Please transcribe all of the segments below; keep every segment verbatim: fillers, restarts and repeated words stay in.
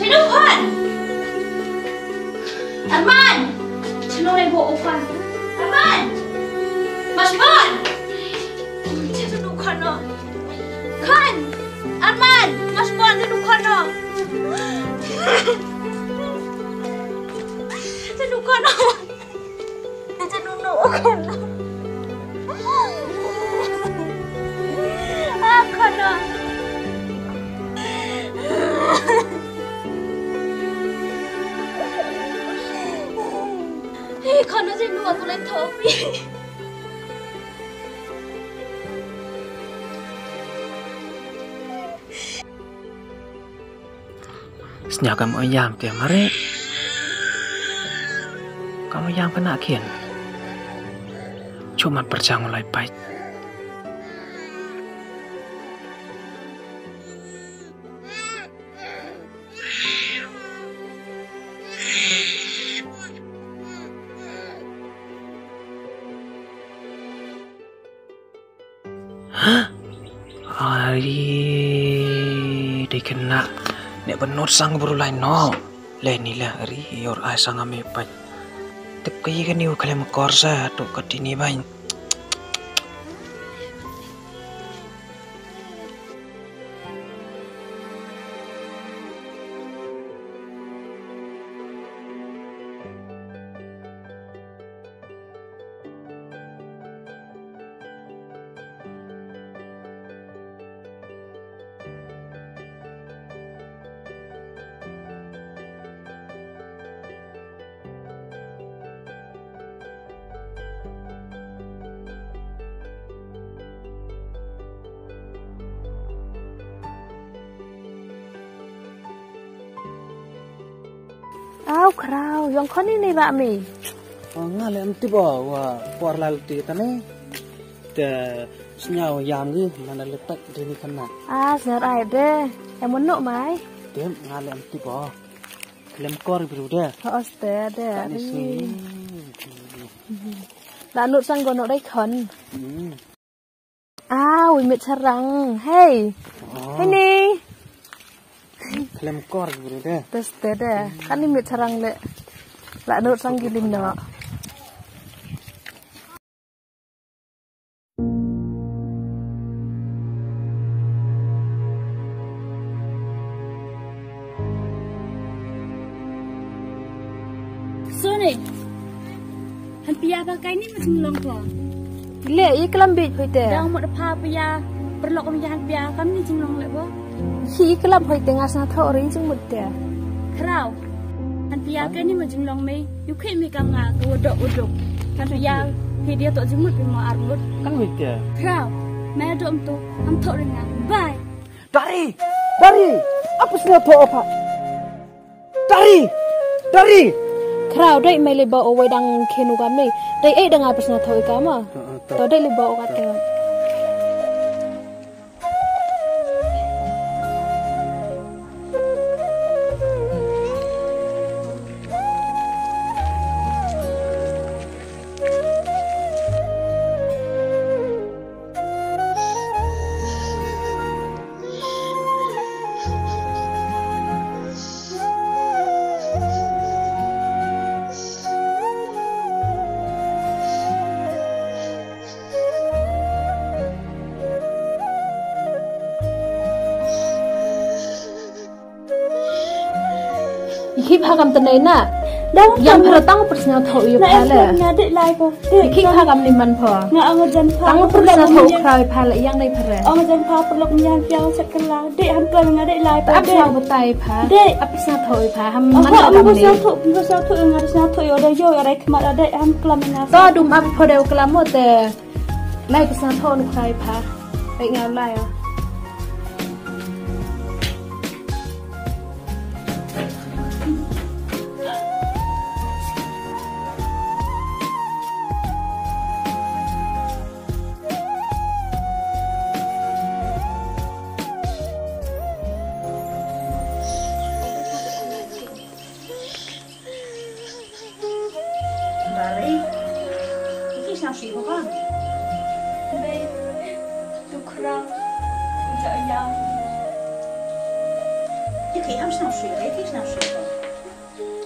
Hello, Khan. Arman. Chalo, le bo, Khan. Arman. Mashbon. Chalo, Khan. Khan. Arman. Mashbon, chalo, Khan. Chalo, Khan. Te te nunu khana. Ah, khana. Hey, khana, te nu aku lai thopi. Sñiaw kam u ïam te mare. Kam u ïam kane khian. Chumat pyrchang u lai pait. Ari, dei kena ne ban nud sang bru lai no. Le ni la ari, ïor ai sang ame pai. Tip ka yi kani u khlem kor sa tu ka tini bai. Aw, Khraw, ïong khoni ne ba mi. Oh, nga le em tip o, wa por lal ti tane. Te sñiaw ïam gi, mana le tak dini khana. Ah, sñiaw ai de. Em mano mai. Te nga le em tip o. Khlem kor bru de. Ho, oste de. Tani si. La nud sang go no dai khon. Hmm. Ah, wi mit sarang. Hey. Oh. Hey ni. Khlem kor bru de. Tes te de. Kani mit sarang le. La nud sang gilin no. Sone. Han pia ba kai ni ma jinglong ko. Le, i klam bit phoite. Dang mo da pha pia, perlok mi han pia, kam ni jinglong le bo. Hi i klam phoite nga sna tho ri jingmut te. Khraw. Han pia kai ni ma jinglong me, yu khe mi kam nga ko dok uduk. Han pia, hi dia to jingmut pi mo armut. Kan mi te. Khraw. Me dom to, han tho ri nga. Bye. Dari! Dari! Apa sna tho apa? Dari! Dari! Khraw dei mai le ba o wei dang khenu kam nei. Dei ei dang apa sna tho i kama. To dei le ba o kat kena. Ki pha kam tnai na. Dang yang pha tang pyrshah tho yu pha le. Nga dei lai ko. Ki pha kam ni man pha. Nga ang jan pha. Tang pyrshah tho khrai pha le yang dei pha re. Ang jan pha pyrlok nyan piang sekela. Dei han klam nga dei lai pha. Ap sa batai pha. Dei ap sa tho pha ham man ka kam ni. Tho pyrshah tho nga pyrshah tho yo da yo ya rai khmat dei han klam nga. To dum ap pha dei klam mo te. Lai pyrshah tho nu khrai pha. Dei nga lai. Dari, iki sñiaw shi ko kan? Dari, tu khraw, tu ja yang. Ki ki ham shnong shui, ki shnong shui.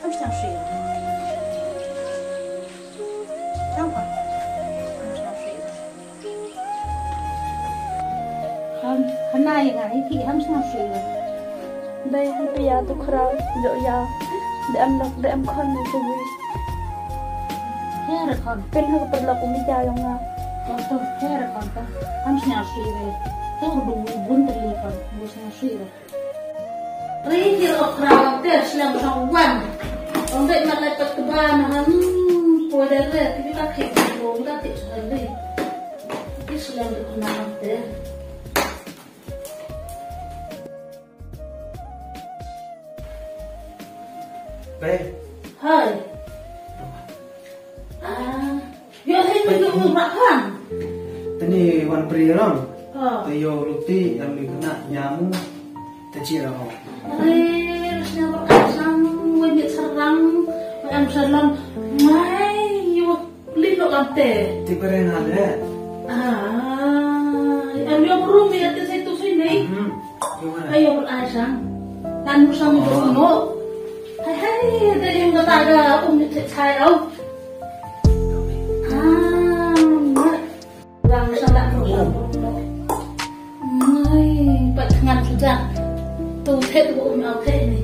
Ham shnong shui. Tang pa. Ham shnong shui. Ham, hana ïa nga, ki ham shnong shui. Dei, dei ïa tu khraw, ïoh ïa. Dei em lok, dei em khon ni tu wi. Her khon. Pyn ha ka paralok u mi ja ïong nga. Ko tu her khon ta. Ham shnong shui. Tu du bun tri khon, bun shnong shui. Ri kir okra te shlem shong wan. Ong dei mat lai pat kba na han. Poi da re, ti ta khik ko, ta khik shong ri. Ti shlem de kna te. Babe. Hai. Ah. Yo, hei, tu, tu, tu, rak han. Tani wan pri rong. Ah. Te yo luti, yang ni kena nyamu. Te cik rong. Are, rasnya rak sang, wajib serang, wajib serang. Mai, yo, lih lo lam te. Ti bareng ale. Ah, yang yo brum ya te situ sini. Hmm. Yo mana? Ayo, ber ai sang. Tan musang ni brum no. Hai, hai, te yang kata ada um ni te chai au. Ah, mat. Bang sa la no. Mai, pat ngan sudah. Tu thet ko um au thet ni.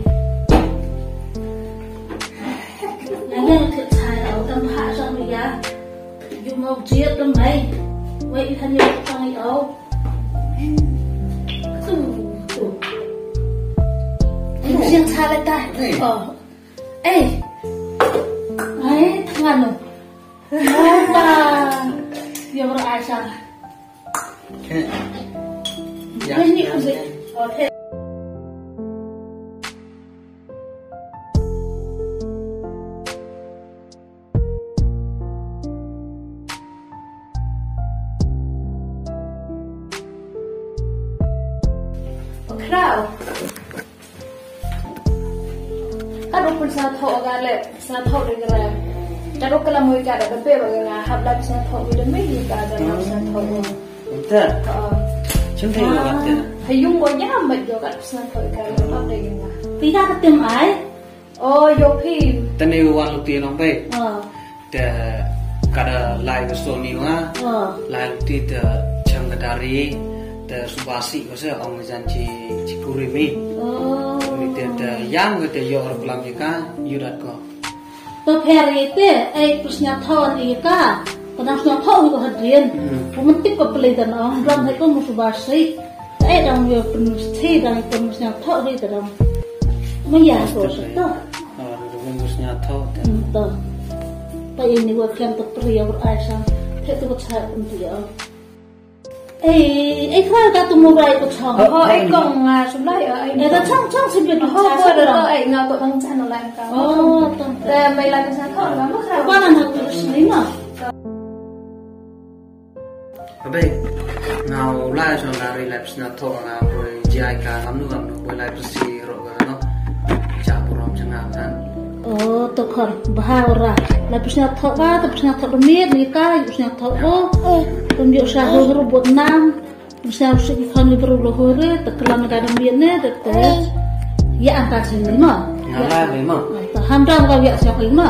Ngan yang thet sai au tam ha sa no ya. Yu mau jiat tam mai. Wei i han yang sang i au. Tu, tu. Ai, siang sa la ta. Oh. Ei. Ai, tang ano. Apa? Dia ber ai sang. Oke. Ya. Ai, ni ya, ku sih. Ya. Oke. Khraw. Ka dok pynsngewthuh ka leh, pynsngewthuh dei ka leh. Ka dok ka la mui ka da ka pe ba ka nga hap la pynsngewthuh wi da mei ka da la pynsngewthuh wi. Ynta. Ha. Chim thei la te. Ha yung ko ya mbet do ka pynsngewthuh ka leh ba dei ka nga. Ti ka ka tim ai. Oh, yo phi. Tani wan luti nong bai. Ah. Te kada lai ka soni wa. Ah. Lai luti te chang ka dari te subasi ko se ong jan chi chi kuri mi. Oh. Mi te te yang ko te yo or pelam ka yudat ko. To pher te ai pus nya thon i ka. Ka dang sngewthuh hi ko hadien. Hmm. Ko mynta ko peli da nong, dang hai ko mu subasi. Te ai dang ïa pynmynsti dang ïa pynmynsti nya thok ri te dang. Maya ko sa to. Oh, ri pynmynsti nya thok te. Hmm, to. Pa ini wa kiam to pri ya ur ai sang. Te to ko cha pun tu ya. Eh, eh, kra ka tu mu rai ko chang. Oh, oh, ai kong nga sulai ai. Eh, ta chang chang sibit ho ko da. Ai nga ko dang chan lai ka. Oh, to. Te mai lai ka sa thok la ma kra. Ba na na ko sni ma. Abe, nga u lai shon dari lai psna tho nga boi jai ka ngamnu ngamnu boi lai psi ro ga no. Cha burom cha nga kan. Oh, to khor, bha ora. Lai psna tho ba, to psna tho demi ni ka, yu psna tho ko. Tum yu sha hu ru bot nam. Psna u sik khon ni bru lo hore, to klan ka demi ne, to te. Ya angka sini ma. Nga lai ni ma. To ham dam ka ya sa ko ma.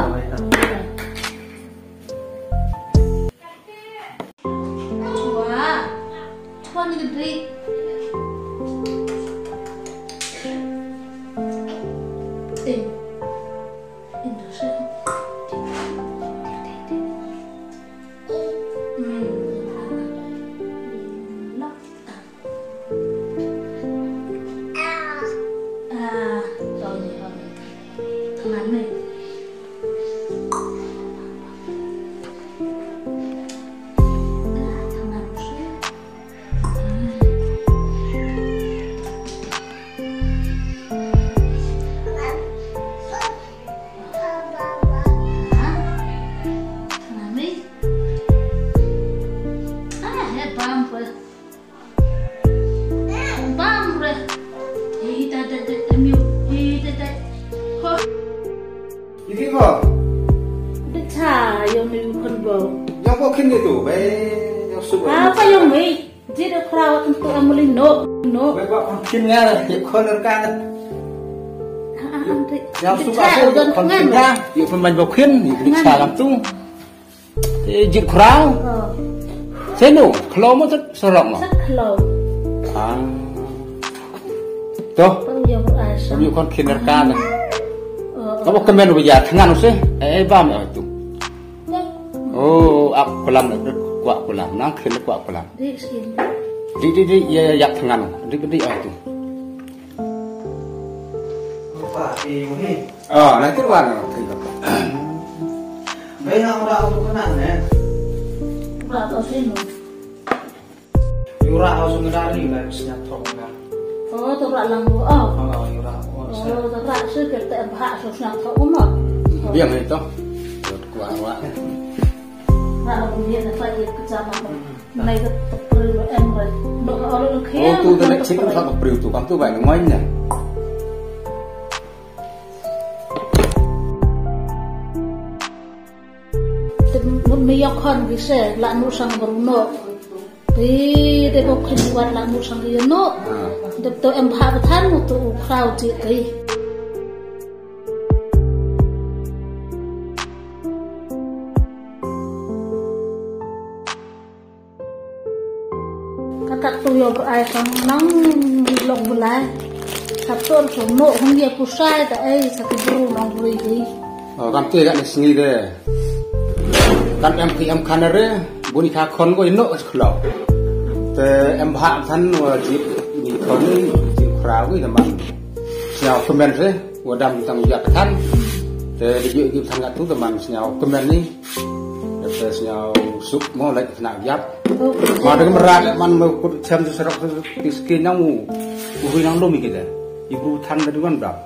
Wah, tuan gede. Eh, Indonesia. Hmm. Lah. Ah, sorry, sorry. Tangan ni. Ah, tangan. Ah, tangan ni. Ah, he bumper. Bam re. Hei, tai, tai, tai, tai, miu. Hei, tai, tai. Ho. Ifi ko? De cha, yo mi kon bo. Yo ko kin ni tu, be, yo su. Ah, pa yo mi. Ji de khra wa kan tu amuli no, no. Be ba kon kin nga, ye kon er kan. Ïa suk ka suk kon khin ha, ïa pynban ba khin, ïa klik sa lam tu. Te jit khraw. Seno, khlo mo sat sorok mo. Sat khlo. Ah. To. Pang yo ai sa. Ïa kon khin ka na. Ka ba kmen ba ya thngan se. Eh ba mo tu. Oh, ak kulam, kwah kulam, nang khin kwah kulam. Di skin. Di di di ya ya thngan. Di di ai tu. Rupa, eh, wahih. Ah, nanti wan, nanti wan. Baik, nak orang tu kenal, eh. Rupa tu sini. Yura au sung dari lah, snyap thong lah. Oh, tu rak lang, oh. Oh, yura au. Oh, tu rak sih, kita bahak sung snyap thong, oh. Biang itu. Kuat, kuat. Rak lang dia dapat dia kecaman. Nai ka tpri lo em rai. Nok ka olo lo khia. Oh, tu da lek chik ka tpri tu, kam tu bai ngoi nya. Te mut me yok khon ki se, la nu sang baru no. Te te ko khri wat la nu sang ki no. Te to em bha ba than mu tu u khraw ti kai. Ka kat tu yo ber ai sang nang long bulai. Ka tur so no hong ye kusai ta ai sa ki bru nong bru hi. Oh, kan tu kat ni sngi de. Kan em ki em kan re, buni ka khon ko ino khlo. Te em bha than wa jip ni khon ni jip khra wi de man. Sñiaw kmen re, wa dam tang yak than. Te de ju jip than kat tu de man sñiaw kmen ni. Te sñiaw suk mo lek na yap. Ma de mra de man mo kut chem su serok su ti ski nang u. U hui nang lum ki de. Ibu than de duan bra.